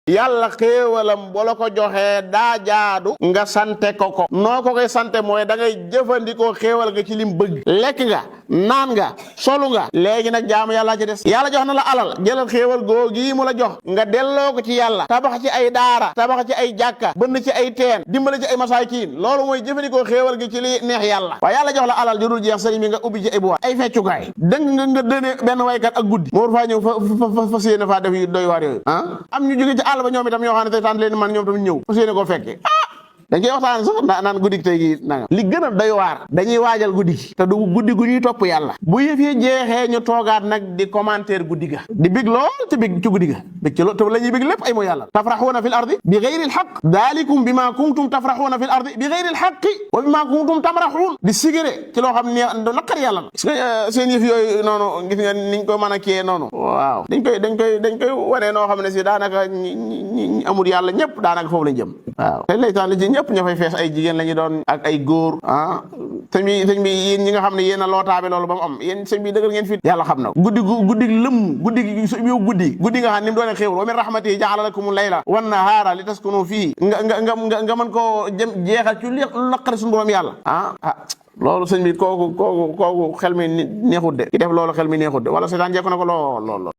yàlla xéewalam bu la ko joxee daa jaadu nga sante ko noo ko koy sante mooy da ngay jëfandikoo xéewal nga ci lim bëgg lekk nga naan nga solu nga léegi nag jaamu yàlla ci des yàlla jox na la alal jëlal xéewal googi mu la jox nga delloo ko ci yàlla tabax ci ay daara tabax ci ay jàkka bënn ci ay teen dimbali ci ay masaakiin loolu mooy jëfandikoo xéewal gi ci li neex yàlla waaye yàlla jox la alal ju dul jeex sëriñ bi nga ubbi ci ay buwaat ay feccukaay dëng nga dëne benn waykat ak guddi moo faa ñëw fa séene faa def yu doy waar yooyu am ñu jóge ci àll ba ñoom itam ñoo xam ne te tant leen man ñoom tam ñëw fa séene koo fekke dañ koy waxtaan sax naan guddi tey gi nanga li gën a doy waar dañuy waajal guddi gi te du guddi gu ñuy topp yàlla bu yëf yi jeexee ñu toogaat nag di commentaire guddi ga di bég lool te bég ci guddi ga bég ci lool te la ñuy bég lépp ay mooy yàlla tafraxuuna fil ardi bi gayri l xaq dalikum bi ma kuntum tafraxuuna fil ardi bi gayri l xaqi wa bi ma kuntum tamraxuun di sigéré ci loo xam ne naqar yàlla la gis nga seen yëf yooyu noonu gis nga niñ ko mën a kiyee noonu waaw dañ koy wanee noo xam ne si daanaka ñi amul yàlla ñëpp daanaka foofu lañ jëm waaw te laytaan li ci ñëpp ña fay fees ay jigéen la ñu doon ak ay góor sëñ bi yéen ñi nga xam ne yéen a lootaabe loolu ba mu am yéen sëñ bi dëggal ngeen fi yàlla xam na guddi lëmm guddi nga xam ni mu doone xéewal wa min rahmatihi ja'ala lakumul layla wan nahaara li taskunu fii nga mën koo jeexal ci li naqari suñu borom yàlla loolu sëñ bi kooku xel mi neexut de ki def loolu xel mi neexut de wala seetaan jekku na ko lool